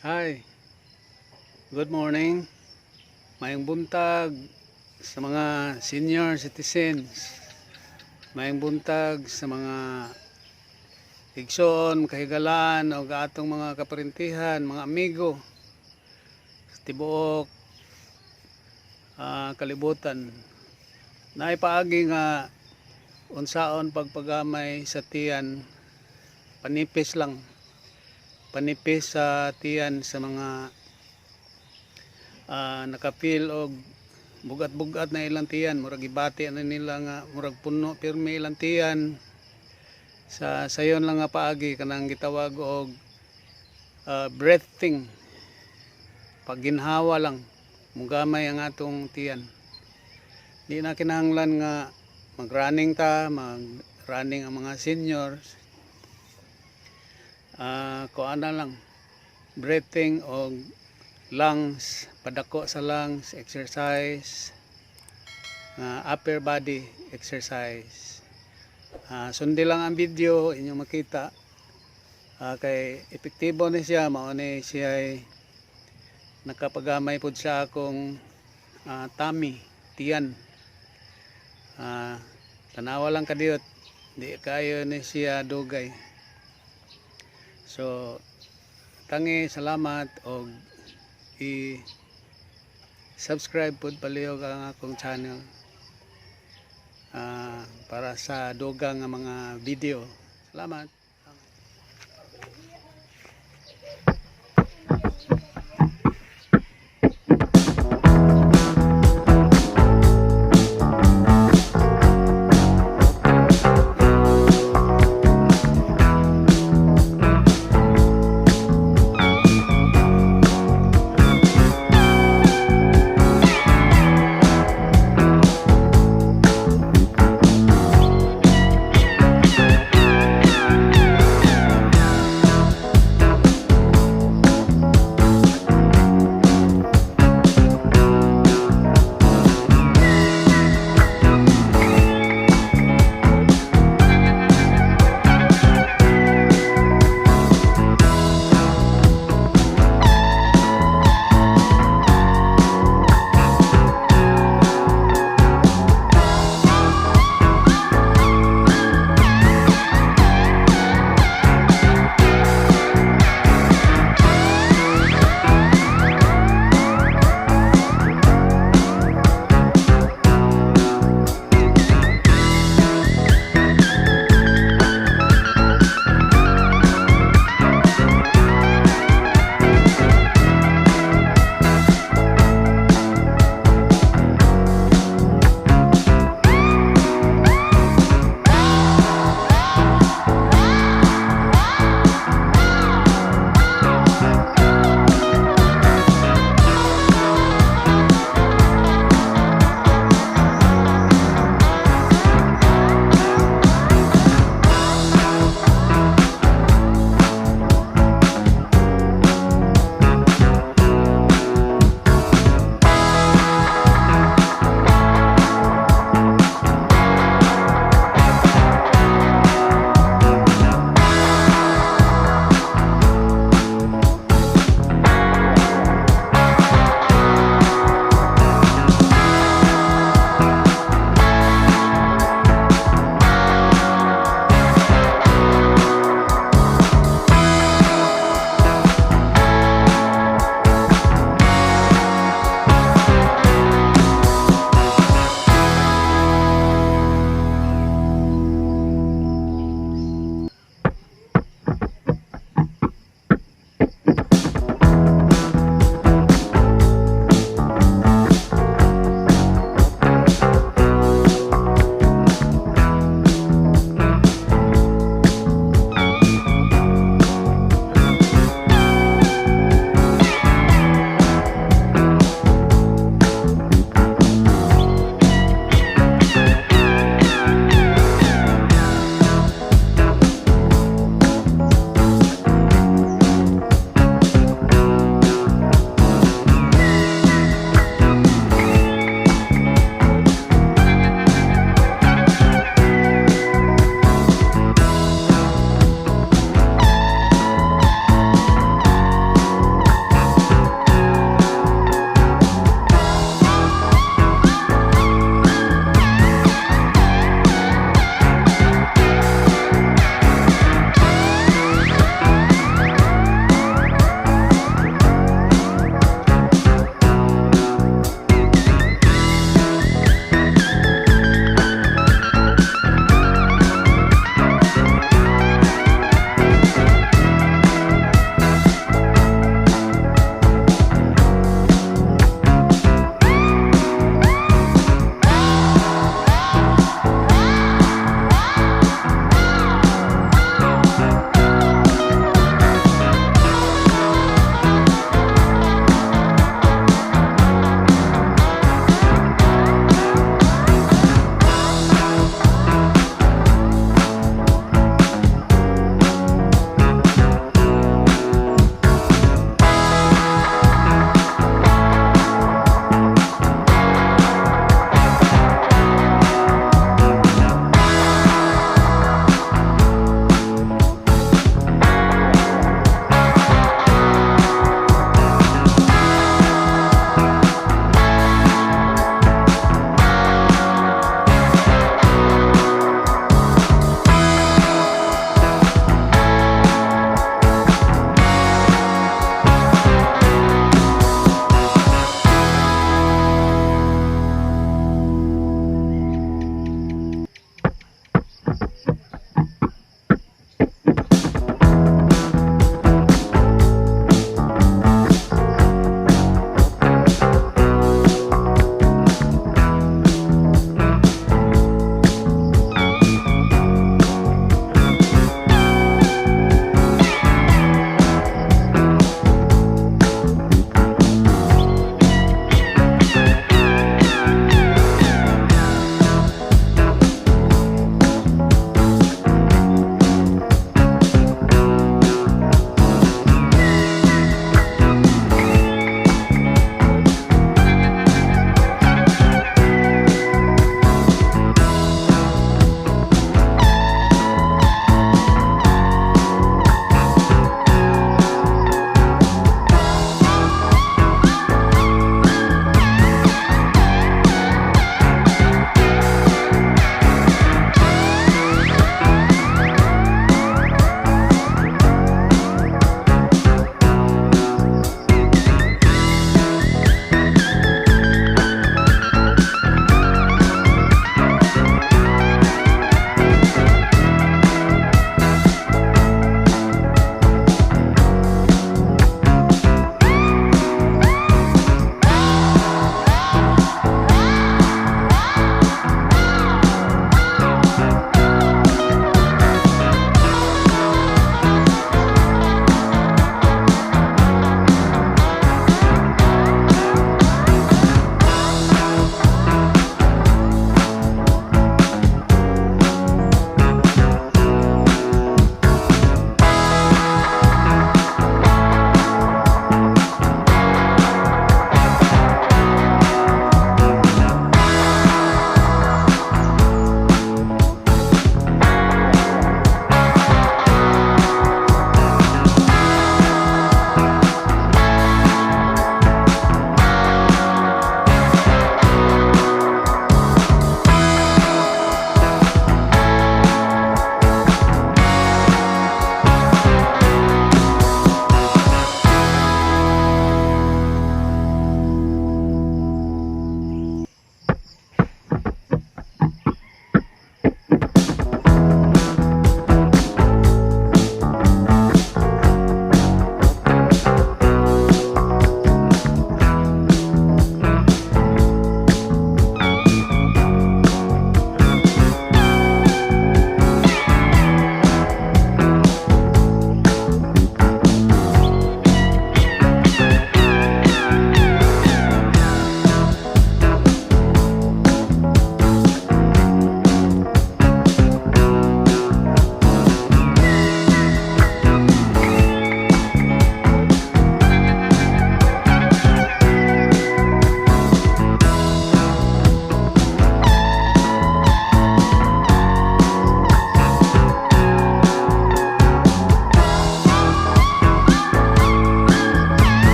Hi, good morning. Maayong buntag sa mga senior citizens. Maayong buntag sa mga igsoon, kahigalaan o atong mga kaparintihan, mga amigo sa tibuok kalibutan. Naay paagi nga unsaon pagpagamay sa tiyan, panipis lang. Panipis sa tiyan sa mga naka-feel og bugat-bugat na ilang tiyan, murag gibati na nila nga murag puno pirmi ilang tiyan. Sa sayon lang nga paagi, kanang gitawag og breathing, pagginhawa lang, mugamay ang atong tiyan. Di na kinahanglan nga mag-running ta, mag-running ang mga seniors. Kuan na lang, breathing og lungs, padako sa lungs exercise, upper body exercise. Sundi lang ang video, inyong makita. Kay epektibo ni siya, mao ni siya ay nakapagamay pud sa akong tummy, tiyan. Tanawa lang kadiyot, di kayo ni siya dugay. So, tangi salamat og i subscribe pud palihog ang akong channel para sa dugang nga mga video. Salamat.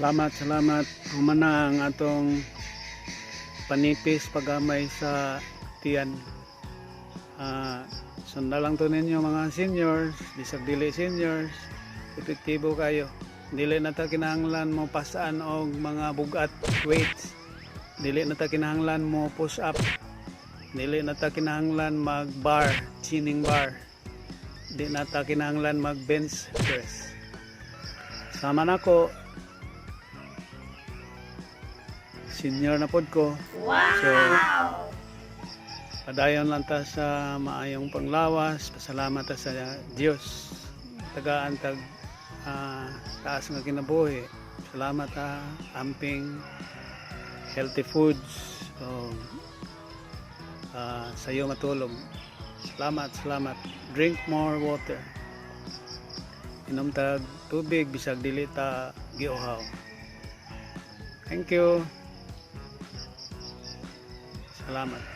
Salamat, salamat. Human na ang atong panipis paggamay sa tiyan. Sundan lang to ninyo, mga seniors, bisag dili seniors, epektibo kayo. Dili na ta kinahanglan mo pasaan og mga bugat weights. Dili na ta kinahanglan mo push up. Dili na ta kinahanglan mag bar, chinning bar. Di na ta kinahanglan mag bench press. Sama nako. Senior na pod ko. So, padayon lang ta sa maayong panglawas. Pasalamat ta sa Dios. Tagaan tag taas nga kinabuhi. Salamat ta, amping healthy foods. So, sayo matulog. Salamat, salamat. Drink more water. Inom tag tubig bisag dili ta giuhaw. Thank you. Salamat.